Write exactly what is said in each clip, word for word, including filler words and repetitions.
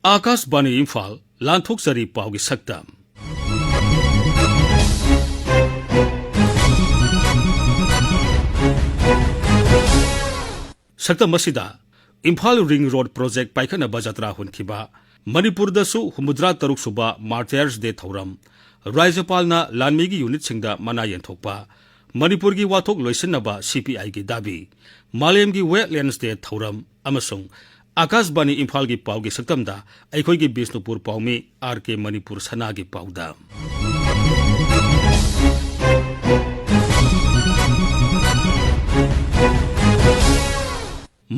ꯑꯥꯀꯥꯁꯕꯥꯅꯤ ꯏꯝꯐꯥꯜ, ꯂꯥꯟꯊꯣꯛꯆꯔꯤ ꯄꯥꯎꯒꯤ ꯁꯛꯇꯝ꯫ ꯁꯛꯇꯝ ꯑꯁꯤꯗ ꯏꯝꯐꯥꯜ ꯔꯤꯡ ꯔꯣꯗ ꯄ꯭ꯔꯣꯖꯦꯛ ꯄꯥꯏꯈꯠꯅꯕ ꯖꯇ꯭ꯔꯥ ꯍꯨꯟꯈꯤꯕ, ꯃꯅꯤꯄꯨꯔꯗꯁꯨ ꯍꯨꯝꯐꯨꯇꯔꯨꯛ ꯁꯨꯕ ꯃꯥꯔꯇꯤꯌꯔꯁ ꯗꯦ ꯊꯧꯔꯝ, ꯔꯥꯖ꯭ꯌꯄꯥꯜꯅ ꯂꯥꯟꯃꯤꯒꯤ ꯌꯨꯅꯤꯠꯁꯤꯡꯗ ꯃꯅꯥ ꯌꯦꯟꯊꯣꯛꯄ, ꯃꯅꯤꯄꯨꯔꯒꯤ ꯋꯥꯊꯣꯛ ꯂꯣꯏꯁꯤꯟꯅꯕ ꯁꯤ ꯄꯤ ꯑꯥꯏꯒꯤ ꯗꯥꯕꯤ, ꯃꯥꯂꯦꯝꯒꯤ ꯋꯦꯠꯂꯦꯟꯁ ꯗꯦ ꯊꯧꯔꯝ ꯑꯃꯁꯨꯡ ꯑꯥꯀꯥꯁꯕꯥꯅꯤ ꯏꯝꯐꯥꯜꯒꯤ ꯄꯥꯎꯒꯤ ꯁꯛꯇꯝꯗ ꯑꯩꯈꯣꯏꯒꯤ ꯕꯤꯁꯅꯨꯄꯨꯔ ꯄꯥꯎꯃꯤ ꯑꯥꯔ ꯀꯦ ꯃꯅꯤꯄꯨꯔ ꯁꯅꯥꯒꯤ ꯄꯥꯎꯗ꯫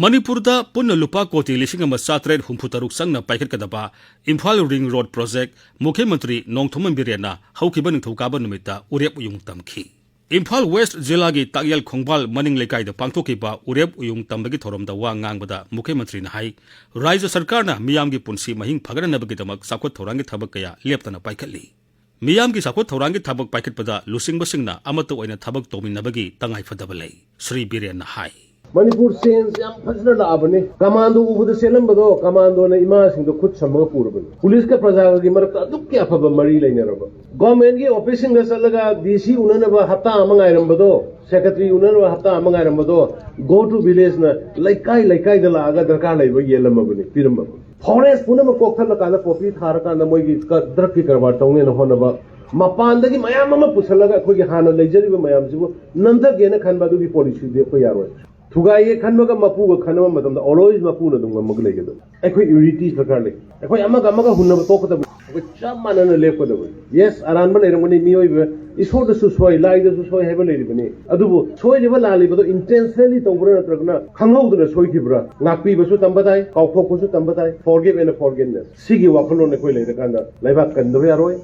ꯃꯅꯤꯄꯨꯔꯗ ꯄꯨꯟꯅ ꯂꯨꯄꯥ ꯀꯣꯇꯤ ꯂꯤꯁꯤꯡ ꯑꯃ ꯆꯥꯇꯔꯦꯠ ꯍꯨꯝꯐꯨ ꯇꯔꯨꯛ ꯆꯪꯅ ꯄꯥꯏꯈꯠꯀꯗꯕ ꯏꯝꯐꯥꯜ ꯔꯤꯡ ꯔꯣꯗ ꯄ꯭ꯔꯣꯖꯦꯛ ꯃꯨꯈ꯭ꯌ ꯃꯟꯇ꯭ꯔꯤ ꯅꯣꯡꯊꯣꯝꯕꯝ ꯕꯤꯔꯦꯟꯅ ꯍꯧꯈꯤꯕ ꯅꯤꯡꯊꯧꯀꯥꯕ ꯅꯨꯃꯤꯠꯇ ꯎꯔꯦꯞ ꯎꯌꯨꯡ ꯇꯝꯈꯤ꯫ ꯏꯝꯐꯥꯜ ꯋꯦꯁ꯭ꯠ ꯖꯤꯂꯥꯒꯤ ꯇꯥꯛꯌꯦꯜ ꯈꯣꯡꯕꯥꯜ ꯃꯅꯤꯡ ꯂꯩꯀꯥꯏꯗ ꯄꯥꯡꯊꯣꯛꯈꯤꯕ ꯎꯔꯦꯞ ꯎꯌꯨꯡ ꯇꯝꯕꯒꯤ ꯊꯧꯔꯝꯗ ꯋꯥ ꯉꯥꯡꯕꯗ ꯃꯨꯈ꯭ꯌ ꯃꯟꯇ꯭ꯔꯤꯅ ꯍꯥꯏ, ꯔꯥꯖ꯭ꯌ ꯁꯔꯀꯥꯔꯅ ꯃꯤꯌꯥꯝꯒꯤ ꯄꯨꯟꯁꯤ ꯃꯍꯤꯡ ꯐꯒꯠꯅꯅꯕꯒꯤꯗꯃꯛ ꯆꯥꯎꯈꯠ ꯊꯧꯔꯥꯡꯒꯤ ꯊꯕꯛ ꯀꯌꯥ ꯂꯦꯞꯇꯅ ꯄꯥꯏꯈꯠꯂꯤ꯫ ꯃꯤꯌꯥꯝꯒꯤ ꯆꯥꯎꯈꯠ ꯊꯧꯔꯥꯡꯒꯤ ꯊꯕꯛ ꯄꯥꯏꯈꯠꯄꯗ ꯂꯨꯆꯤꯡꯕꯁꯤꯡꯅ ꯑꯃꯠꯇ ꯑꯣꯏꯅ ꯊꯕꯛ ꯇꯧꯃꯤꯟꯅꯕꯒꯤ ꯇꯉꯥꯏꯐꯗꯕ ꯂꯩ꯫ ꯁ꯭ꯔꯤ ꯕꯤꯔꯦꯟꯅ ꯍꯥꯏ꯫ ꯃꯅꯤꯄꯨꯔ ꯆꯦꯟꯖ ꯌꯥꯝ ꯐꯖꯅ ꯂꯥꯛꯑꯕꯅꯤ꯫ ꯀꯃꯥꯟꯗꯣ ꯎꯕꯗ ꯆꯦꯜꯂꯝꯕꯗꯣ ꯀꯃꯥꯟꯗꯣꯅ ꯏꯃꯥꯁꯤꯡꯗꯣ ꯈꯨꯠ ꯁꯝꯃꯒ ꯄꯨꯔꯕꯅꯤ꯫ ꯄꯨꯂꯤꯁꯀ ꯄ꯭ꯔꯖꯥꯒꯒꯤ ꯃꯔꯛꯇ ꯑꯗꯨꯛꯀꯤ ꯑꯐꯕ ꯃꯔꯤ ꯂꯩꯅꯔꯕ꯫ ꯒꯣꯔꯃꯦꯟꯒꯤ ꯑꯣꯐꯤꯁꯁꯤꯡꯗ ꯆꯠꯂꯒ ꯗꯤ ꯁꯤ ꯎꯅꯅꯕ ꯍꯞꯇꯥ ꯑꯃ ꯉꯥꯏꯔꯝꯕꯗꯣ, ꯁꯦꯀ꯭ꯔꯦꯇꯔꯤ ꯎꯅꯅꯕ ꯍꯞꯇꯥ ꯑꯃ ꯉꯥꯏꯔꯝꯕꯗꯣ, ꯒꯣ ꯇꯨ ꯚꯤꯂꯦꯖꯅ ꯂꯩꯀꯥꯏ ꯂꯩꯀꯥꯏꯗ ꯂꯥꯛꯑꯒ ꯗꯔꯀꯥꯔ ꯂꯩꯕ ꯌꯦꯜꯂꯝꯃꯕꯅꯤ, ꯄꯤꯔꯝꯃꯕꯅꯤ꯫ ꯐꯣꯔꯦꯁ ꯄꯨꯝꯅꯃꯛ ꯀꯣꯛꯊꯠꯂꯀꯥꯟꯗ ꯄꯣꯄꯤ ꯊꯥꯔꯀꯥꯟꯗ ꯃꯣꯏꯒꯤ ꯀ-, ꯗ꯭ꯔꯒꯀꯤ ꯀꯔꯕꯥꯔ ꯇꯧꯅꯦꯅ ꯍꯣꯠꯅꯕ, ꯃꯄꯥꯟꯗꯒꯤ ꯃꯌꯥꯝ ꯑꯃ ꯄꯨꯁꯜꯂꯒ ꯑꯩꯈꯣꯏꯒꯤ ꯍꯥꯟꯅ ꯂꯩꯖꯔꯤꯕ ꯃꯌꯥꯝꯁꯤꯕꯨ ꯅꯝꯊꯒꯦꯅ ꯈꯟꯕ ꯑꯗꯨꯒꯤ ꯄꯣꯂꯤꯁꯤꯗꯤ ꯑꯩꯈꯣꯏ ꯌꯥꯔꯣꯏ꯫ ꯊꯨꯒꯥꯏꯒꯦ ꯈꯟꯕꯒ ꯃꯄꯨꯒ ꯈꯟꯅꯕ ꯃꯇꯝꯗ always ꯃꯄꯨꯅ ꯑꯗꯨꯝ ꯉꯝꯃꯒ ꯂꯩꯒꯗꯕ꯫ ꯑꯩꯈꯣꯏ ꯌꯨꯅꯤꯇꯤ ꯗꯔꯀꯥꯔ ꯂꯩ꯫ ꯑꯩꯈꯣꯏ ꯑꯃꯒ ꯑꯃꯒ ꯍꯨꯟꯅꯕ ꯇꯣꯛꯀꯗꯕꯅꯤ꯫ ꯑꯩꯈꯣꯏ ꯆꯞ ꯃꯥꯟꯅꯅ ꯂꯦꯞꯀꯗꯕꯅꯤ꯫ ꯌꯦꯁ, ꯑꯔꯥꯟꯕ ꯂꯩꯔꯝꯒꯅꯤ꯫ ꯃꯤꯑꯣꯏꯕ ꯏꯁꯣꯔꯗꯁꯨ ꯁꯣꯏ, ꯂꯥꯏꯗꯁꯨ ꯁꯣꯏ ꯍꯥꯏꯕ ꯂꯩꯔꯤꯕꯅꯤ꯫ ꯑꯗꯨꯕꯨ ꯁꯣꯏꯔꯤꯕ ꯂꯥꯜꯂꯤꯕꯗꯣ intentionally ꯇꯧꯕ꯭ꯔꯥ ꯅꯠꯇ꯭ꯔꯒꯅ ꯈꯪꯍꯧꯗꯅ ꯁꯣꯏꯈꯤꯕ꯭ꯔꯥ? ꯉꯥꯛꯄꯤꯕꯁꯨ ꯇꯝꯕ ꯇꯥꯏ, ꯀꯥꯎꯊꯣꯛꯄꯁꯨ ꯇꯝꯕ ꯇꯥꯏ꯫ Forgive and forgiveness꯫ ꯁꯤꯒꯤ ꯋꯥꯈꯜꯂꯣꯟ ꯑꯩꯈꯣꯏ ꯂꯩꯔꯀꯥꯟꯗ ꯂꯩꯕꯥꯛ ꯀꯟꯗꯕ ꯌꯥꯔꯣꯏ꯫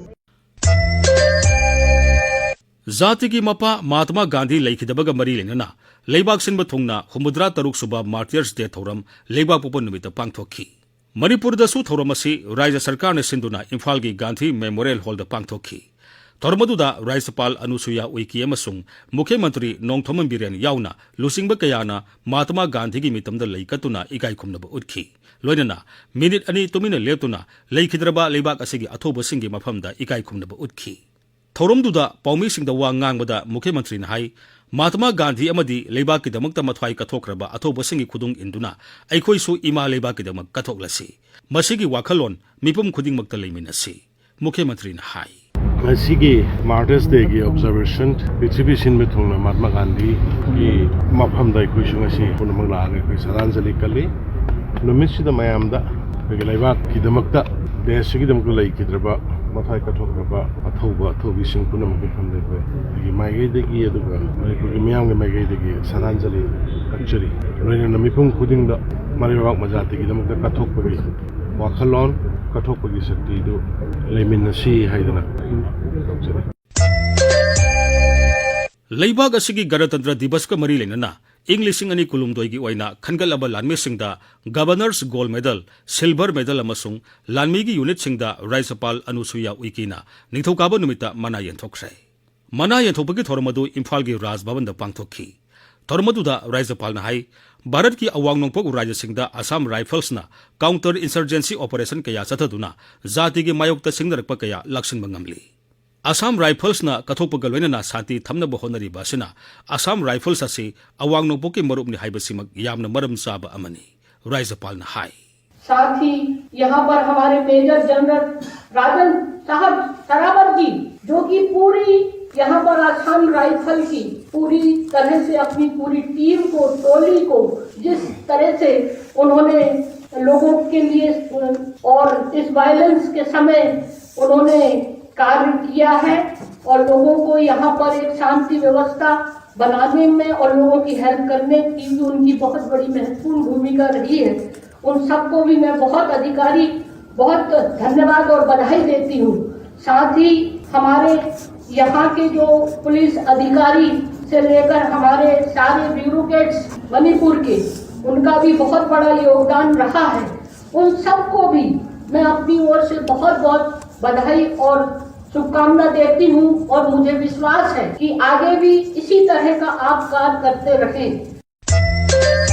ꯖꯥꯇꯤꯒꯤ ꯃꯄꯥ ꯃꯍꯥꯇꯃꯥ ꯒꯥꯟꯙꯤ ꯂꯩꯈꯤꯗꯕꯒ ꯃꯔꯤ ꯂꯩꯅꯅ ꯂꯩꯕꯥꯛ ꯁꯤꯟꯕ ꯊꯨꯡꯅ ꯍꯨꯝꯐꯨꯇꯔꯨꯛ ꯁꯨꯕ ꯃꯥꯔꯇꯤꯌꯔꯁ ꯗꯦ ꯊꯧꯔꯝ ꯂꯩꯕꯥꯛꯄꯣꯛꯄ ꯅꯨꯃꯤꯠꯇ ꯄꯥꯡꯊꯣꯛꯈꯤ꯫ ꯃꯅꯤꯄꯨꯔꯗꯁꯨ ꯊꯧꯔꯝ ꯑꯁꯤ ꯔꯥꯖ꯭ꯌ ꯁꯔꯀꯥꯔꯅ ꯁꯤꯟꯗꯨꯅ ꯏꯝꯐꯥꯜꯒꯤ ꯒꯥꯟꯙꯤ ꯃꯦꯃꯣꯔꯤꯌꯦꯜ ꯍꯣꯜꯗ ꯄꯥꯡꯊꯣꯛꯈꯤ꯫ ꯊꯧꯔꯝ ꯑꯗꯨꯗ ꯔꯥꯖ꯭ꯌꯄꯥꯜ ꯑꯅꯨꯁꯨꯌꯥ ꯎꯏꯀꯦ ꯑꯃꯁꯨꯡ ꯃꯨꯈ꯭ꯌ ꯃꯟꯇ꯭ꯔꯤ ꯅꯣꯡꯊꯣꯝꯕꯝ ꯕꯤꯔꯦꯟ ꯌꯥꯎꯅ ꯂꯨꯆꯤꯡꯕ ꯀꯌꯥꯅ ꯃꯍꯥꯇꯃꯥ ꯒꯥꯟꯙꯤꯒꯤ ꯃꯤꯇꯝꯗ ꯂꯩ ꯀꯠꯇꯨꯅ ꯏꯀꯥꯏ ꯈꯨꯝꯅꯕ ꯎꯠꯈꯤ꯫ ꯂꯣꯏꯅꯅ ꯃꯤꯅꯤꯠ ꯑꯅꯤ ꯇꯨꯃꯤꯟꯅ ꯂꯦꯞꯇꯨꯅ ꯂꯩꯈꯤꯗ꯭ꯔꯕ ꯂꯩꯕꯥꯛ ꯑꯁꯤꯒꯤ ꯑꯊꯧꯕꯁꯤꯡꯒꯤ ꯃꯐꯝꯗ ꯏꯀꯥꯏ ꯈꯨꯝꯅꯕ ꯎꯠꯈꯤ꯫ ꯊꯧꯔꯝꯗꯨꯗ ꯄꯥꯎꯃꯤꯁꯤꯡꯗ ꯋꯥ ꯉꯥꯡꯕꯗ ꯃꯨꯈ꯭ꯌ ꯃꯟꯇ꯭ꯔꯤꯅ ꯍꯥꯏ, ꯃꯍꯥꯇꯃꯥ ꯒꯥꯟꯙꯤ ꯑꯃꯗꯤ ꯂꯩꯕꯥꯛꯀꯤꯗꯃꯛꯇ ꯃꯊ꯭ꯋꯥꯏ ꯀꯠꯊꯣꯛꯈ꯭ꯔꯕ ꯑꯊꯧꯕꯁꯤꯡꯒꯤ ꯈꯨꯗꯨꯡ ꯏꯟꯗꯨꯅ ꯑꯩꯈꯣꯏꯁꯨ ꯏꯃꯥ ꯂꯩꯕꯥꯛꯀꯤꯗꯃꯛ ꯀꯠꯊꯣꯛꯂꯁꯤ꯫ ꯃꯁꯤꯒꯤ ꯋꯥꯈꯜꯂꯣꯟ ꯃꯤꯄꯨꯝ ꯈꯨꯗꯤꯡꯃꯛꯇ ꯂꯩꯃꯤꯟꯅꯁꯤ꯫ ꯃꯨꯈ꯭ꯌ ꯃꯟꯇ꯭ꯔꯤꯅ ꯍꯥꯏ꯫ ꯉꯁꯤꯒꯤ ꯃꯥꯔꯇꯔꯁ ꯗꯦꯒꯤ ꯑꯣꯕꯖꯔꯕꯦꯁꯟ ꯄ꯭ꯔꯤꯊꯤꯕꯤ ꯁꯤꯟꯕ ꯊꯨꯡꯅ ꯃꯍꯥꯇꯃꯥ ꯒꯥꯟꯙꯤꯒꯤ ꯃꯐꯝꯗ ꯑꯩꯈꯣꯏꯁꯨ ꯉꯁꯤ ꯄꯨꯝꯅꯃꯛ ꯂꯥꯛꯑꯒ ꯑꯩꯈꯣꯏ ꯁ꯭ꯔꯗꯥꯟꯖꯂꯤ ꯀꯜꯂꯤ꯫ ꯅꯨꯃꯤꯠꯁꯤꯗ ꯃꯌꯥꯝꯗ ꯑꯩꯈꯣꯏꯒꯤ ꯂꯩꯕꯥꯛꯀꯤꯗꯃꯛꯇ, ꯗꯦꯁꯁꯤꯒꯤꯗꯃꯛꯇ ꯂꯩꯈꯤꯗ꯭ꯔꯕ, ꯃꯊ꯭ꯋꯥꯏ ꯀꯠꯊꯣꯛꯈ꯭ꯔꯕ ꯑꯊꯧꯕ ꯑꯊꯧꯕꯤꯁꯤꯡ ꯄꯨꯝꯅꯃꯛꯀꯤ ꯃꯐꯝꯗ ꯑꯩꯈꯣꯏ ꯑꯩꯒꯤ ꯃꯥꯏꯀꯩꯗꯒꯤ ꯑꯗꯨꯒ ꯃꯅꯤꯄꯨꯔꯒꯤ ꯃꯤꯌꯥꯝꯒꯤ ꯃꯥꯏꯀꯩꯗꯒꯤ ꯁ꯭ꯔꯗꯥꯟꯖꯂꯤ ꯀꯠꯆꯔꯤ꯫ ꯂꯣꯏꯅꯅ ꯃꯤꯄꯨꯝ ꯈꯨꯗꯤꯡꯗ ꯃꯔꯩꯕꯥꯛ ꯃꯖꯥꯇꯤꯒꯤꯗꯃꯛꯇ ꯀꯠꯊꯣꯛꯄꯒꯤ ꯋꯥꯈꯜꯂꯣꯟ, ꯀꯠꯊꯣꯛꯄꯒꯤ ꯁꯛꯇꯤꯗꯨ ꯂꯩꯃꯤꯟꯅꯁꯤ ꯍꯥꯏꯗꯅ ꯇꯧꯖꯔꯤ꯫ ꯂꯩꯕꯥꯛ ꯑꯁꯤꯒꯤ ꯒꯅꯇꯟꯇ꯭ꯔ ꯗꯤꯕꯁꯀ ꯃꯔꯤ ꯂꯩꯅꯅ ꯏꯪ ꯂꯤꯁꯤꯡ ꯑꯅꯤ ꯀꯨꯟꯍꯨꯝꯗꯣꯏꯒꯤ ꯑꯣꯏꯅ ꯈꯟꯒꯠꯂꯕ ꯂꯥꯟꯃꯤꯁꯤꯡꯗ Governor's Gold Medal, Silver Medal ꯑꯃꯁꯨꯡ ꯂꯥꯟꯃꯤꯒꯤ ꯌꯨꯅꯤꯠꯁꯤꯡꯗ ꯔꯥꯖ꯭ꯌꯄꯥꯜ ꯑꯅꯨꯁꯨꯌꯥ ꯎꯏꯀꯦꯅ ꯅꯤꯡꯊꯧꯀꯥꯕ ꯅꯨꯃꯤꯠꯇ ꯃꯅꯥ ꯌꯦꯟꯊꯣꯛꯈ꯭ꯔꯦ꯫ ꯃꯅꯥ ꯌꯦꯟꯊꯣꯛꯄꯒꯤ ꯊꯧꯔꯝ ꯑꯗꯨ ꯏꯝꯐꯥꯜꯒꯤ ꯔꯥꯖ ꯚꯕꯟꯗ ꯄꯥꯡꯊꯣꯛꯈꯤ꯫ ꯊꯧꯔꯝ ꯑꯗꯨꯗ ꯔꯥꯖ꯭ꯌꯄꯥꯜꯅ ꯍꯥꯏ, ꯚꯥꯔꯠꯀꯤ ꯑꯋꯥꯡ ꯅꯣꯡꯄꯣꯛ ꯔꯥꯖ꯭ꯌꯁꯤꯡꯗ ꯑꯁꯥꯝ ꯔꯥꯏꯐꯜꯁꯅ counter insurgency operation ꯀꯌꯥ ꯆꯠꯊꯗꯨꯅ ꯖꯥꯇꯤꯒꯤ ꯃꯥꯌꯣꯛꯇ ꯁꯤꯡꯅꯔꯛꯄ ꯀꯌꯥ ꯂꯥꯛꯁꯤꯟꯕ ꯉꯝꯂꯤ꯫ ꯑꯁꯥꯝ ꯔꯥꯏꯐꯜꯁꯅ ꯀꯠꯊꯣꯛꯄꯒ ꯂꯣꯏꯅꯅ ꯁꯥꯟꯇꯤ ꯊꯝꯅꯕ ꯍꯣꯠꯅꯔꯤꯕ ꯑꯁꯤꯅ ꯑꯁꯥꯝ ꯔꯥꯏꯐꯜꯁ ꯑꯁꯤ ꯑꯋꯥꯡ ꯅꯣꯡꯄꯣꯛꯀꯤ ꯃꯔꯨꯞꯅꯤ ꯍꯥꯏꯕꯁꯤꯃꯛ ꯌꯥꯝꯅ ꯃꯔꯝ ꯆꯥꯕ ꯑꯃꯅꯤ꯫ ꯔꯥꯖ꯭ꯌꯄꯥꯜꯅ ꯍꯥꯏ꯫ साथ ही यहाँ पर हमारे मेजर जनरल राजन साहब सरावत जी, जो कि पूरी यहाँ पर आसाम राइफल की पूरी तरह से अपनी पूरी टीम को, टोली को, जिस तरह से उन्होंने लोगों के लिए और इस वायलेंस के समय उन्होंने कार्य किया है और लोगों को यहाँ पर एक शांति व्यवस्था बनाने में और लोगों की हेल्प करने की भी उनकी बहुत बड़ी महत्वपूर्ण भूमिका रही है। उन सबको भी मैं बहुत अधिकारी, बहुत धन्यवाद और बधाई देती हूँ। साथ ही हमारे यहाँ के जो पुलिस अधिकारी से लेकर हमारे सारे ब्यूरोक्रेट्स मणिपुर के, उनका भी बहुत बड़ा योगदान रहा है। उन सबको भी मैं अपनी ओर से बहुत बहुत बधाई और शुभकामना देती हूँ और मुझे विश्वास है कि आगे भी इसी तरह का आप कार्य करते रहें।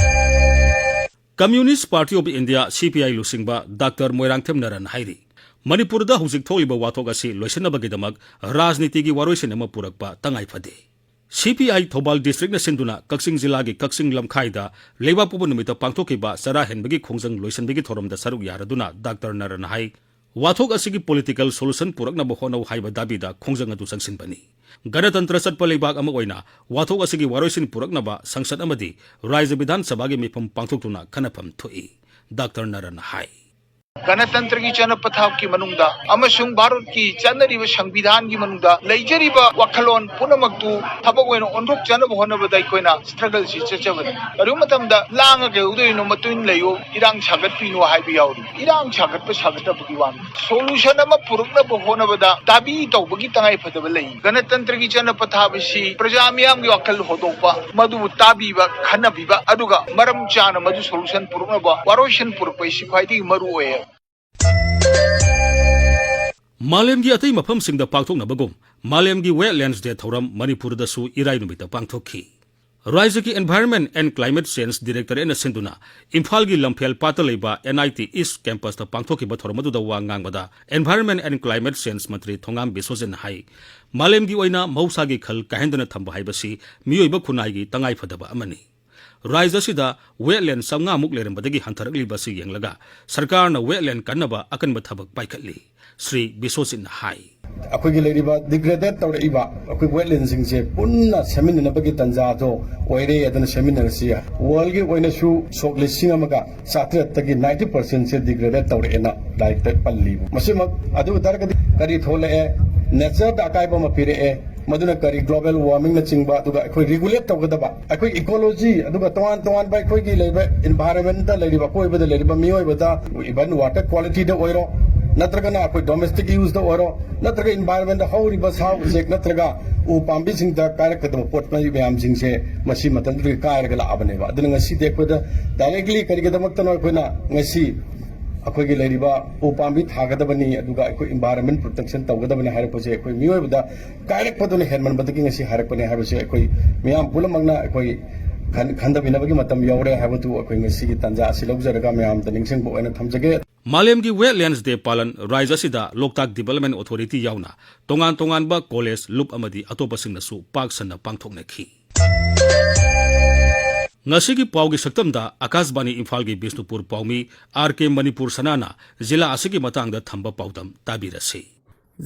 Communist Party of India, C P I ꯂꯨꯆꯤꯡꯕ ꯗꯥꯛꯇꯔ ꯃꯣꯏꯔꯥꯡꯊꯦꯝ ꯅꯔꯟ ꯍꯥꯏꯔꯤ, ꯃꯅꯤꯄꯨꯔꯗ ꯍꯧꯖꯤꯛ ꯊꯣꯛꯂꯤꯕ ꯋꯥꯊꯣꯛ ꯑꯁꯤ ꯂꯣꯏꯁꯤꯟꯅꯕꯒꯤꯗꯃꯛ ꯔꯥꯖꯅꯤꯇꯤꯒꯤ ꯋꯥꯔꯣꯏꯁꯤꯟ ꯑꯃ ꯄꯨꯔꯛꯄ ꯇꯉꯥꯏ ꯐꯗꯦ꯫ C P I ꯊꯧꯕꯥꯜ districtꯅ ꯁꯤꯟꯗꯨꯅ ꯀꯛꯆꯤꯡ ꯖꯤꯂꯥꯒꯤ ꯀꯛꯆꯤꯡ ꯂꯝꯈꯥꯏꯗ ꯂꯩꯕꯥꯛꯄꯣꯛꯄ ꯅꯨꯃꯤꯠꯇ ꯄꯥꯡꯊꯣꯛꯈꯤꯕ ꯆꯔꯥ ꯍꯦꯟꯕꯒꯤ ꯈꯣꯡꯖꯪ ꯂꯣꯏꯁꯤꯟꯕꯒꯤ ꯊꯧꯔꯝꯗ ꯁꯔꯨꯛ ꯌꯥꯔꯗꯨꯅ ꯗꯥꯛꯇꯔ ꯅꯔꯟ ꯍꯥꯏ, ꯋꯥꯊꯣꯛ ꯑꯁꯤꯒꯤ political solution ꯄꯨꯔꯛꯅꯕ ꯍꯣꯠꯅꯧ ꯍꯥꯏꯕ ꯗꯥꯕꯤꯗ ꯈꯣꯡꯖꯪ ꯑꯗꯨ ꯆꯪꯁꯤꯟꯕꯅꯤ꯫ ꯒꯅꯇꯟꯇ꯭ꯔ ꯆꯠꯄ ꯂꯩꯕꯥꯛ ꯑꯃ ꯑꯣꯏꯅ ꯋꯥꯊꯣꯛ ꯑꯁꯤꯒꯤ ꯋꯥꯔꯣꯏꯁꯤꯟ ꯄꯨꯔꯛꯅꯕ ꯁꯪꯁꯠ ꯑꯃꯗꯤ ꯔꯥꯖ꯭ꯌ ꯕꯤꯙꯥꯟ ꯁꯚꯥꯒꯤ ꯃꯤꯐꯝ ꯄꯥꯡꯊꯣꯛꯇꯨꯅ ꯈꯟꯅꯐꯝ ꯊꯣꯛꯏ꯫ ꯗꯥꯛꯇꯔ ꯅꯔꯟ ꯍꯥꯏ꯫ ꯒꯅꯇꯟꯇ꯭ꯔꯒꯤ ꯆꯠꯅ ꯄꯊꯥꯞꯀꯤ ꯃꯅꯨꯡꯗ ꯑꯃꯁꯨꯡ ꯚꯥꯔꯠꯀꯤ ꯆꯠꯅꯔꯤꯕ ꯁꯪꯕꯤꯙꯥꯟꯒꯤ ꯃꯅꯨꯡꯗ ꯂꯩꯖꯔꯤꯕ ꯋꯥꯈꯜꯂꯣꯟ ꯄꯨꯝꯅꯃꯛꯇꯨ ꯊꯕꯛ ꯑꯣꯏꯅ ꯑꯣꯟꯊꯣꯛꯆꯅꯕ ꯍꯣꯠꯅꯕꯗ ꯑꯩꯈꯣꯏꯅ struggleꯁꯤ ꯆꯠꯆꯕꯅꯤ꯫ ꯀꯔꯤꯒꯨꯝꯕ ꯃꯇꯝꯗ ꯂꯥꯡꯉ ꯀꯩꯗꯧꯗꯣꯏꯅꯣ, ꯃꯇꯨꯡ ꯂꯩꯌꯨ, ꯏꯔꯥꯡ ꯁꯥꯒꯠꯄꯤꯅꯣ ꯍꯥꯏꯕ ꯌꯥꯎꯔꯤ꯫ ꯏꯔꯥꯡ ꯁꯥꯒꯠꯄ ꯁꯥꯒꯠꯇꯕꯒꯤ ꯋꯥꯅꯤ꯫ Solution ꯑꯃ ꯄꯨꯔꯛꯅꯕ ꯍꯣꯠꯅꯕꯗ ꯗꯥꯕꯤ ꯇꯧꯕꯒꯤ ꯇꯉꯥꯏ ꯐꯗꯕ ꯂꯩ꯫ ꯒꯅꯇꯟꯇ꯭ꯔꯒꯤ ꯆꯠꯅ ꯄꯊꯥꯞ ꯑꯁꯤ ꯄ꯭ꯔꯖꯥ ꯃꯤꯌꯥꯝꯒꯤ ꯋꯥꯈꯜ ꯍꯣꯗꯣꯛꯄ, ꯃꯗꯨꯕꯨ ꯇꯥꯕꯤꯕ, ꯈꯟꯅꯕꯤꯕ, ꯑꯗꯨꯒ ꯃꯔꯝ ꯆꯥꯅ ꯃꯗꯨ solution ꯄꯨꯔꯛꯅꯕ ꯋꯥꯔꯣꯏꯁꯤꯟ ꯄꯨꯔꯛꯄ ꯑꯁꯤ ꯈ꯭ꯋꯥꯏꯗꯒꯤ ꯃꯔꯨ ꯑꯣꯏ꯫ ꯃꯥꯂꯦꯝꯒꯤ ꯑꯇꯩ ꯃꯐꯝꯁꯤꯡꯗ ꯄꯥꯡꯊꯣꯛꯅꯕꯒꯨꯝ ꯃꯥꯂꯦꯝꯒꯤ Wetlands Day ꯊꯧꯔꯝ ꯃꯅꯤꯄꯨꯔꯗꯁꯨ ꯏꯔꯥꯏ ꯅꯨꯃꯤꯠꯇ ꯄꯥꯡꯊꯣꯛꯈꯤ꯫ ꯔꯥꯖ꯭ꯌꯒꯤ Environment and Climate Change Directorateꯅ ꯁꯤꯟꯗꯨꯅ ꯏꯝꯐꯥꯜꯒꯤ ꯂꯝꯐꯦꯜ ꯄꯥꯠꯇ ꯂꯩꯕ N I T East Campusꯇ ꯄꯥꯡꯊꯣꯛꯈꯤꯕ ꯊꯧꯔꯝ ꯑꯗꯨꯗ ꯋꯥ ꯉꯥꯡꯕꯗ Environment and Climate Change ꯃꯟꯇ꯭ꯔꯤ ꯊꯣꯉꯥꯝ ꯕꯤꯁ꯭ꯋꯖꯤꯠꯅ ꯍꯥꯏ, ꯃꯥꯂꯦꯝꯒꯤ ꯑꯣꯏꯅ ꯃꯍꯧꯁꯥꯒꯤ ꯈꯜ ꯀꯥꯏꯍꯟꯗꯅ ꯊꯝꯕ ꯍꯥꯏꯕꯁꯤ ꯃꯤꯑꯣꯏꯕ ꯈꯨꯟꯅꯥꯏꯒꯤ ꯇꯉꯥꯏꯐꯗꯕ ꯑꯃꯅꯤ꯫ ꯔꯥꯖ꯭ꯌ ꯑꯁꯤꯗ wetland ꯆꯥꯝꯃꯉꯥꯃꯨꯛ ꯂꯩꯔꯝꯕꯗꯒꯤ ꯍꯟꯊꯔꯛꯂꯤꯕ ꯑꯁꯤ ꯌꯦꯡꯂꯒ ꯁꯔꯀꯥꯔꯅ wetland ꯀꯟꯅꯕ ꯑꯀꯟꯕ ꯊꯕꯛ ꯄꯥꯏꯈꯠꯂꯤ꯫ ꯁ꯭ꯔꯤ ꯕꯤꯁ꯭ꯋꯖꯤꯠꯅ ꯍꯥꯏ꯫ ꯑꯩꯈꯣꯏꯒꯤ ꯂꯩꯔꯤꯕ degrade ꯇꯧꯔꯛꯏꯕ ꯑꯩꯈꯣꯏ wetlandꯁꯤꯡꯁꯦ ꯄꯨꯟꯅ ꯁꯦꯝꯃꯤꯟꯅꯅꯕꯒꯤ ꯇꯥꯟꯖꯥꯗꯣ ꯑꯣꯏꯔꯦ, ꯑꯗꯨꯅ ꯁꯦꯝꯃꯤꯟꯅꯔꯁꯤ꯫ Worldꯒꯤ ꯑꯣꯏꯅꯁꯨ ꯁꯣꯛ ꯂꯤꯁꯤꯡ ꯑꯃꯒ ꯆꯥꯇ꯭ꯔꯦꯠꯇꯒꯤ ninety percentꯁꯦ degrade ꯇꯧꯔꯛꯑꯦꯅ ꯂꯥꯏꯔꯤꯛꯇ ꯄꯜꯂꯤꯕ꯫ ꯃꯁꯤꯃꯛ ꯑꯗꯨ ꯑꯣꯏ ꯇꯥꯔꯒꯗꯤ ꯀꯔꯤ ꯊꯣꯛꯂꯛꯑꯦ? Natureꯗ ꯑꯀꯥꯏꯕ ꯑꯃ ꯄꯤꯔꯛꯑꯦ꯫ ꯃꯗꯨꯅ ꯀꯔꯤ global warmingꯅꯆꯤꯡꯕ, ꯑꯗꯨꯒ ꯑꯩꯈꯣꯏ regulate ꯇꯧꯒꯗꯕ ꯑꯩꯈꯣꯏ ecology, ꯑꯗꯨꯒ ꯇꯣꯉꯥꯟ ꯇꯣꯉꯥꯟꯕ ꯑꯩꯈꯣꯏꯒꯤ ꯂꯩꯔꯤꯕ environmentꯇ ꯂꯩꯔꯤꯕ, ꯑꯀꯣꯏꯕꯗ ꯂꯩꯔꯤꯕ ꯃꯤꯑꯣꯏꯕꯗ, even water qualityꯗ ꯑꯣꯏꯔꯣ, ꯅꯠꯇ꯭ꯔꯒꯅ ꯑꯩꯈꯣꯏ domestic useꯗ ꯑꯣꯏꯔꯣ, ꯅꯠꯇ꯭ꯔꯒ environmentꯇ ꯍꯧꯔꯤꯕ ꯁꯥ ꯎꯆꯦꯛ ꯅꯠꯇ꯭ꯔꯒ ꯎ ꯄꯥꯝꯕꯤꯁꯤꯡꯗ ꯀꯥꯏꯔꯛꯀꯗꯕ ꯄꯣꯠ ꯃꯌꯥꯝꯁꯤꯡꯁꯦ ꯃꯁꯤ ꯃꯇꯝꯗꯨꯗꯒꯤ ꯀꯥꯏꯔꯒ ꯂꯥꯛꯑꯕꯅꯦꯕ꯫ ꯑꯗꯨꯅ ꯉꯁꯤꯗꯤ ꯑꯩꯈꯣꯏꯗ directly ꯀꯔꯤꯒꯤꯗꯃꯛꯇꯅꯣ ꯑꯩꯈꯣꯏꯅ ꯉꯁꯤ ꯑꯩꯈꯣꯏꯒꯤ ꯂꯩꯔꯤꯕ ꯎ ꯄꯥꯝꯕꯤ ꯊꯥꯒꯗꯕꯅꯤ, ꯑꯗꯨꯒ ꯑꯩꯈꯣꯏ environment protection ꯇꯧꯒꯗꯕꯅꯤ ꯍꯥꯏꯔꯛꯄꯁꯦ ꯑꯩꯈꯣꯏ ꯃꯤꯑꯣꯏꯕꯗ ꯀꯥꯏꯔꯛꯄꯗꯨꯅ ꯍꯦꯟꯃꯟꯕꯗꯒꯤ ꯉꯁꯤ ꯍꯥꯏꯔꯛꯄꯅꯦ ꯍꯥꯏꯕꯁꯦ ꯑꯩꯈꯣꯏ ꯃꯤꯌꯥꯝ ꯄꯨꯝꯅꯃꯛꯅ ꯑꯩꯈꯣꯏ ꯈꯟ-, ꯈꯟꯊꯃꯤꯟꯅꯕꯒꯤ ꯃꯇꯝ ꯌꯧꯔꯦ ꯍꯥꯏꯕꯗꯨ ꯑꯩꯈꯣꯏ ꯉꯁꯤꯒꯤ ꯇꯥꯟꯖꯥ ꯑꯁꯤ ꯂꯧꯖꯔꯒ ꯃꯌꯥꯝꯗ ꯅꯤꯡꯁꯤꯡꯕ ꯑꯣꯏꯅ ꯊꯝꯖꯒꯦ꯫ ꯃꯥꯂꯦꯝꯒꯤ Wetlands Day ꯄꯥꯂꯟ ꯔꯥꯏꯖ ꯑꯁꯤꯗ Loktak Development Authority ꯌꯥꯎꯅ ꯇꯣꯉꯥꯟ ꯇꯣꯉꯥꯟꯕ ꯀꯣꯂꯦꯖ, ꯂꯨꯞ ꯑꯃꯗꯤ ꯑꯇꯣꯞꯄꯁꯤꯡꯅꯁꯨ ꯄꯥꯛ ꯁꯟꯅ ꯄꯥꯡꯊꯣꯛꯅꯈꯤ꯫ ꯉꯁꯤꯒꯤ ꯄꯥꯎꯒꯤ ꯁꯛꯇꯝꯗ ꯑꯀꯥꯁꯕꯥꯅꯤ ꯏꯝꯐꯥꯜꯒꯤ ꯕꯤꯁꯅꯨꯄꯨꯔ ꯄꯥꯎꯃꯤ ꯑꯥꯔ ꯀꯦ ꯃꯅꯤꯄꯨꯔ ꯁꯅꯥꯅ ꯖꯤꯂꯥ ꯑꯁꯤꯒꯤ ꯃꯇꯥꯡꯗ ꯊꯝꯕ ꯄꯥꯎꯗꯝ ꯇꯥꯕꯤꯔꯁꯤ꯫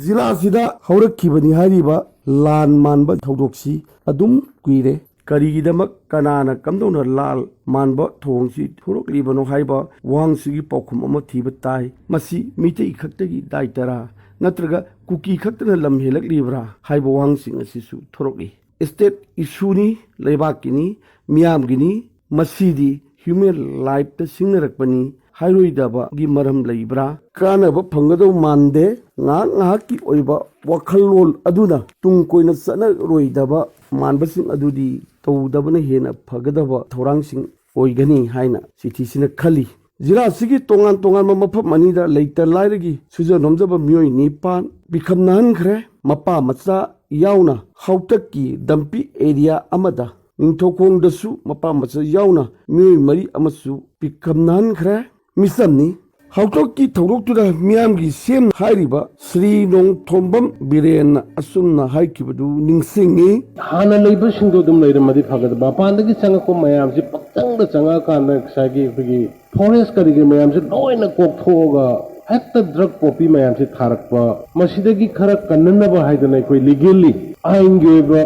ꯖꯤꯂꯥ ꯑꯁꯤꯗ ꯍꯧꯔꯛꯈꯤꯕꯅꯤ ꯍꯥꯏꯔꯤꯕ ꯂꯥꯟ ꯃꯥꯟꯕ ꯊꯧꯗꯣꯛꯁꯤ ꯑꯗꯨꯝ ꯀꯨꯏꯔꯦ꯫ ꯀꯔꯤꯒꯤꯗꯃꯛ, ꯀꯅꯥꯅ ꯀꯝꯗꯧꯅ ꯂꯥꯟ ꯃꯥꯟꯕ ꯊꯧꯑꯣꯡꯁꯤ ꯊꯣꯔꯛꯂꯤꯕꯅꯣ ꯍꯥꯏꯕ ꯋꯥꯍꯪꯁꯤꯒꯤ ꯄꯥꯎꯈꯨꯝ ꯑꯃ ꯊꯤꯕ ꯇꯥꯏ꯫ ꯃꯁꯤ ꯃꯤꯇꯩ ꯈꯛꯇꯒꯤ ꯗꯥꯏꯇꯔꯥ, ꯅꯠꯇ꯭ꯔꯒ ꯀꯨꯀꯤ ꯈꯛꯇꯅ ꯂꯝ ꯍꯦꯜꯂꯛꯂꯤꯕ꯭ꯔꯥ ꯍꯥꯏꯕ ꯋꯥꯍꯪꯁꯤꯡ ꯑꯁꯤꯁꯨ ꯊꯣꯔꯛꯏ꯫ State issue ꯅꯤ, ꯂꯩꯕꯥꯛꯀꯤꯅꯤ, ꯃꯤꯌꯥꯝꯒꯤꯅꯤ, ꯃꯁꯤꯗꯤ human life ꯇ ꯁꯤꯡꯅꯔꯛꯄꯅꯤ ꯍꯥꯏꯔꯣꯏꯗꯕꯒꯤ ꯃꯔꯝ ꯂꯩꯕ꯭ꯔꯥ? ꯀꯥꯟꯅꯕ ꯐꯪꯒꯗꯧ ꯃꯥꯟꯗꯦ꯫ ꯉꯥꯏꯍꯥꯛ ꯉꯥꯏꯍꯥꯛꯀꯤ ꯑꯣꯏꯕ ꯋꯥꯈꯜꯂꯣꯟ ꯑꯗꯨꯅ ꯇꯨꯡ ꯀꯣꯏꯅ ꯆꯠꯅꯔꯣꯏꯗꯕ ꯃꯥꯟꯕꯁꯤꯡ ꯑꯗꯨꯗꯤ ꯇꯧꯗꯕꯅ ꯍꯦꯟꯅ ꯐꯒꯗꯕ ꯊꯧꯔꯥꯡꯁꯤꯡ ꯑꯣꯏꯒꯅꯤ ꯍꯥꯏꯅ ꯆꯤꯊꯤꯁꯤꯅ ꯈꯜꯂꯤ꯫ ꯖꯤꯂꯥ ꯑꯁꯤꯒꯤ ꯇꯣꯉꯥꯟ ꯇꯣꯉꯥꯟꯕ ꯃꯐꯝ ꯑꯅꯤꯗ ꯂꯩꯇ ꯂꯥꯏꯔꯒꯤ ꯁꯨꯖ ꯅꯣꯝꯖꯕ ꯃꯤꯑꯣꯏ ꯅꯤꯄꯥꯟ ꯄꯤꯛꯈꯝꯅꯍꯟꯈ꯭ꯔꯦ꯫ ꯃꯄꯥ ꯃꯆꯥ ꯌꯥꯎꯅ ꯍꯥꯎꯇꯛꯀꯤ ꯗꯝꯄꯤ area ꯑꯃꯗ ꯅꯤꯡꯊꯧꯈꯣꯡꯗꯁꯨ ꯃꯄꯥ ꯃꯆꯥ ꯌꯥꯎꯅ ꯃꯤꯑꯣꯏ ꯃꯔꯤ ꯑꯃꯁꯨ ꯄꯤꯛꯈꯝꯅꯍꯟꯈ꯭ꯔꯦ꯫ ꯃꯤꯆꯝꯅꯤ꯫ ꯍꯥꯎꯇꯛꯀꯤ ꯊꯧꯗꯣꯛꯇꯨꯗ ꯃꯤꯌꯥꯝꯒꯤ ꯁꯦꯝ ꯍꯥꯏꯔꯤꯕ ꯁ꯭ꯔꯤ ꯅꯣꯡꯊꯣꯝꯕꯝ ꯕꯤꯔꯦꯟꯅ ꯑꯁꯨꯝꯅ ꯍꯥꯏꯈꯤꯕꯗꯨ ꯅꯤꯡꯁꯤꯡꯉꯤ꯫ ꯍꯥꯟꯅ ꯂꯩꯕꯁꯤꯡꯗꯣ ꯑꯗꯨꯝ ꯂꯩꯔꯝꯃꯗꯤ ꯐꯒꯗꯕ꯫ ꯃꯄꯥꯟꯗꯒꯤ ꯆꯪꯉꯛꯄ ꯃꯌꯥꯝꯁꯤ ꯄꯪꯆꯪꯗ ꯆꯪꯉꯛꯑꯀꯥꯟꯗ ꯉꯁꯥꯏꯒꯤ ꯑꯩꯈꯣꯏꯒꯤ forest ꯀꯔꯤ ꯀꯔꯤ ꯃꯌꯥꯝꯁꯤ ꯂꯣꯏꯅ ꯀꯣꯛꯊꯣꯛꯑꯒ ꯍꯦꯛꯇ drug poppy ꯃꯌꯥꯝꯁꯤ ꯊꯥꯔꯛꯄ꯫ ꯃꯁꯤꯗꯒꯤ ꯈꯔ ꯀꯟꯅꯅꯕ ꯍꯥꯏꯗꯅ ꯑꯩꯈꯣꯏ legally, ꯑꯥꯏꯟꯒꯤ ꯑꯣꯏꯕ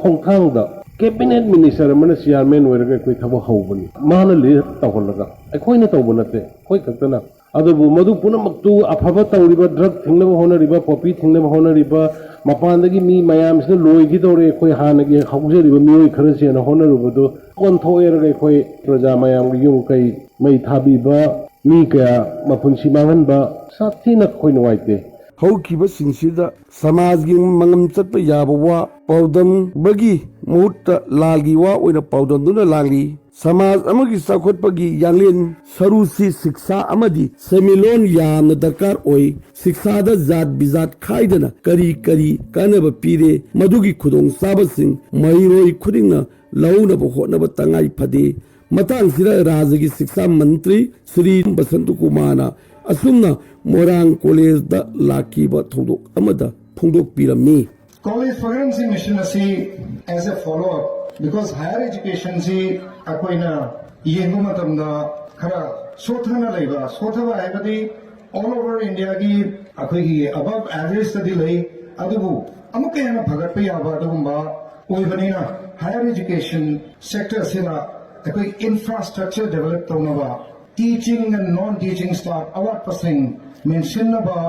ꯈꯣꯡꯊꯥꯡꯗ cabinet minister ꯑꯃꯅ chairman ꯑꯣꯏꯔꯒ ꯑꯩꯈꯣꯏ ꯊꯕꯛ ꯍꯧꯕꯅꯤ꯫ ꯃꯥꯅ lead ꯇꯧꯍꯜꯂꯒ, ꯑꯩꯈꯣꯏꯅ ꯇꯧꯕ ꯅꯠꯇꯦ, ꯑꯩꯈꯣꯏ ꯈꯛꯇꯅ꯫ ꯑꯗꯨꯕꯨ ꯃꯗꯨ ꯄꯨꯝꯅꯃꯛꯇꯨ ꯑꯐꯕ ꯇꯧꯔꯤꯕ, drug ꯊꯤꯡꯅꯕ ꯍꯣꯠꯅꯔꯤꯕ, poppy ꯊꯤꯡꯅꯕ ꯍꯣꯠꯅꯔꯤꯕ, ꯃꯄꯥꯟꯗꯒꯤ ꯃꯤ ꯃꯌꯥꯝꯁꯤꯅ ꯂꯣꯏꯈꯤꯗꯧꯔꯦ, ꯑꯩꯈꯣꯏ ꯍꯥꯟꯅꯒꯤ ꯍꯧꯖꯔꯤꯕ ꯃꯤꯑꯣꯏ ꯈꯔꯁꯤꯅ ꯍꯣꯠꯅꯔꯨꯕꯗꯨ ꯑꯣꯟꯊꯣꯛꯑꯦꯔꯒ ꯑꯩꯈꯣꯏ ꯄ꯭ꯔꯖꯥ ꯃꯌꯥꯝꯒꯤ ꯌꯨꯝ ꯀꯩ ꯃꯩ ꯊꯥꯕꯤꯕ, ꯃꯤ ꯀꯌꯥ ꯃꯄꯨꯟꯁꯤ ꯃꯥꯡꯍꯟꯕ, ꯁꯥꯊꯤꯅ ꯑꯩꯈꯣꯏ ꯅꯨꯡꯉꯥꯏꯇꯦ꯫ ꯍꯧꯈꯤꯕꯁꯤꯡꯁꯤꯗ ꯁꯃꯥꯖꯒꯤ ꯃꯉꯝ ꯆꯠꯄ ꯌꯥꯕ ꯋꯥ ꯄꯥꯎꯗꯝꯕꯒꯤ ꯃꯍꯨꯠꯇ ꯂꯥꯜꯒꯤ ꯋꯥ ꯑꯣꯏꯅ ꯄꯥꯎꯗꯝꯗꯨꯅ ꯂꯥꯜꯂꯤ꯫ ꯁꯃꯥꯖ ꯑꯃꯒꯤ ꯆꯥꯎꯈꯠꯄꯒꯤ ꯌꯥꯡꯂꯦꯟ ꯁꯔꯨꯁꯤ ꯁꯤꯛꯁꯥ ꯑꯃꯗꯤ ꯁꯦꯟꯃꯤꯠꯂꯣꯟ ꯌꯥꯝꯅ ꯗꯔꯀꯥꯔ ꯑꯣꯏ꯫ ꯁꯤꯛꯁꯥꯗ ꯖꯥꯠ ꯕꯤꯖꯥꯠ ꯈꯥꯏꯗꯅ ꯀꯔꯤ ꯀꯔꯤ ꯀꯥꯟꯅꯕ ꯄꯤꯔꯦ, ꯃꯗꯨꯒꯤ ꯈꯨꯗꯣꯡꯆꯥꯕꯁꯤꯡ ꯃꯍꯩꯔꯣꯏ ꯈꯨꯗꯤꯡꯅ ꯂꯧꯅꯕ ꯍꯣꯠꯅꯕ ꯇꯉꯥꯏ ꯐꯗꯦ꯫ ꯃꯇꯥꯡꯁꯤꯗ ꯔꯥꯖ꯭ꯌꯒꯤ ꯁꯤꯛꯁꯥ ꯃꯟꯇ꯭ꯔꯤ ꯁ꯭ꯔꯤ ꯕꯁꯟꯇ ꯀꯨꯃꯥꯔꯅ ꯑꯁꯨꯝꯅ ꯃꯣꯏꯔꯥꯡ ꯀꯣꯂꯦꯖꯗ ꯂꯥꯛꯈꯤꯕ ꯊꯧꯗꯣꯛ ꯑꯃꯗ ꯐꯣꯡꯗꯣꯛꯄꯤꯔꯝꯃꯤ꯫ College Fagaransi Mission ꯑꯁꯤ as a follow up, because higher education ꯁꯤ ꯑꯩꯈꯣꯏꯅ ꯌꯦꯡꯕ ꯃꯇꯝꯗ ꯈꯔ ꯁꯣꯊꯅ ꯂꯩꯕ, ꯁꯣꯊꯕ ꯍꯥꯏꯕꯗꯤ all over India ꯒꯤ ꯑꯩꯈꯣꯏꯒꯤ above average ꯇꯗꯤ ꯂꯩ, ꯑꯗꯨꯕꯨ ꯑꯃꯨꯛꯀ ꯍꯦꯟꯅ ꯐꯒꯠꯄ ꯌꯥꯕ ꯑꯗꯨꯒꯨꯝꯕ ꯑꯣꯏꯕꯅꯤꯅ higher education sector ꯑꯁꯤꯅ ꯑꯩꯈꯣꯏ infrastructure develop ꯇꯧꯅꯕ, teaching and non teaching staff ꯑꯋꯥꯠꯄꯁꯤꯡ ꯃꯦꯟꯁꯤꯟꯅꯕ,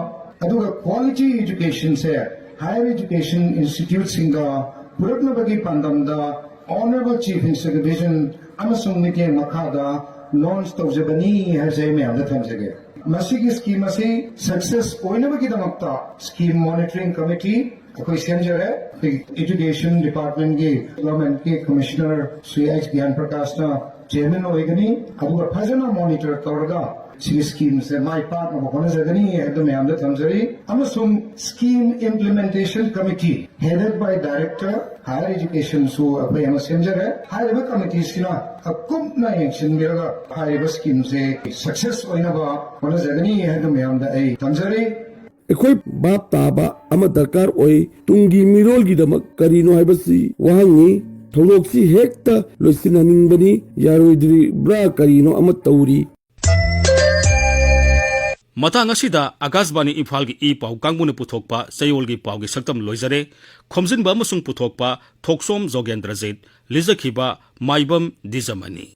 ꯑꯗꯨꯒ quality education ꯁꯦ higher education institute ꯁꯤꯡꯗ ꯄꯨꯔꯛꯅꯕꯒꯤ ꯄꯥꯟꯗꯝꯗ Honourable Chief Minister ꯒꯤ vision ꯑꯃꯁꯨꯡ ꯃꯤꯠꯌꯦꯡ ꯃꯈꯥꯗ launch ꯇꯧꯖꯕꯅꯤ ꯍꯥꯏꯕꯁꯦ ꯑꯩ ꯃꯌꯥꯝꯗ ꯊꯝꯖꯒꯦ꯫ ꯃꯁꯤꯒꯤ scheme ꯑꯁꯤ success ꯑꯣꯏꯅꯕꯒꯤꯗꯃꯛꯇ scheme monitoring committee ꯑꯩꯈꯣꯏ ꯁꯦꯝꯖꯔꯦ꯫ ꯑꯩꯈꯣꯏ education department ꯀꯤ development ꯀꯤ commissioner ꯁ꯭ꯔꯤ ꯑꯩꯆ ꯒ꯭ꯌꯥꯟ ꯄ꯭ꯔꯀꯥꯁꯅ chairman ꯑꯣꯏꯒꯅꯤ꯫ ꯑꯗꯨꯒ ꯐꯖꯅ monitor ꯇꯧꯔꯒ ꯁꯤꯒꯤ scheme ꯁꯦ ꯃꯥꯏ ꯄꯥꯛꯅꯕ ꯍꯣꯠꯅꯖꯒꯅꯤ ꯍꯥꯏꯕꯗꯨ ꯃꯌꯥꯝꯗ ꯊꯝꯖꯔꯤ꯫ ꯑꯃꯁꯨꯡ scheme implementation committee headed by director higher education ꯁꯨ ꯑꯩꯈꯣꯏ ꯑꯃ ꯁꯦꯝꯖꯔꯦ꯫ ꯍꯥꯏꯔꯤꯕ committee ꯁꯤꯅ ꯑꯀꯨꯞꯅ ꯌꯦꯡꯁꯤꯟꯕꯤꯔꯒ ꯍꯥꯏꯔꯤꯕ scheme ꯁꯦ success ꯑꯣꯏꯅꯕ ꯍꯣꯠꯅꯖꯒꯅꯤ ꯍꯥꯏꯕꯗꯨ ꯃꯌꯥꯝꯗ ꯑꯩ ꯊꯝꯖꯔꯤ꯫ ꯑꯩꯈꯣꯏ ꯚꯥꯞ ꯇꯥꯕ ꯑꯃ ꯗꯔꯀꯥꯔ ꯑꯣꯏ꯫ ꯇꯨꯡꯒꯤ ꯃꯤꯔꯣꯜꯒꯤꯗꯃꯛ ꯀꯔꯤꯅꯣ ꯍꯥꯏꯕꯁꯤ ꯋꯥꯍꯪꯅꯤ꯫ ꯊꯧꯗꯣꯛꯁꯤ ꯍꯦꯛꯇ ꯂꯣꯏꯁꯤꯟꯍꯟꯅꯤꯡꯕꯅꯤ꯫ ꯌꯥꯔꯣꯏꯗ꯭ꯔꯤꯕ꯭ꯔꯥ ꯀꯔꯤꯅꯣ ꯑꯃ ꯇꯧꯔꯤ꯫ ꯃꯇꯥꯡ ꯑꯁꯤꯗ ꯑꯀꯥꯁꯕꯥꯅꯤ ꯏꯝꯐꯥꯜꯒꯤ ꯏ ꯄꯥꯎ ꯀꯥꯡꯕꯨꯅ ꯄꯨꯊꯣꯛꯄ ꯆꯌꯣꯜꯒꯤ ꯄꯥꯎꯒꯤ ꯁꯛꯇꯝ ꯂꯣꯏꯖꯔꯦ꯫ ꯈꯣꯝꯖꯤꯟꯕ ꯑꯃꯁꯨꯡ ꯄꯨꯊꯣꯛꯄ ꯊꯣꯛꯁꯣꯝ ꯖꯣꯒꯦꯟꯗ꯭ꯔꯖꯤꯠ, ꯂꯤꯖꯈꯤꯕ ꯃꯥꯏꯕꯝ ꯗꯤꯖꯃꯅꯤ꯫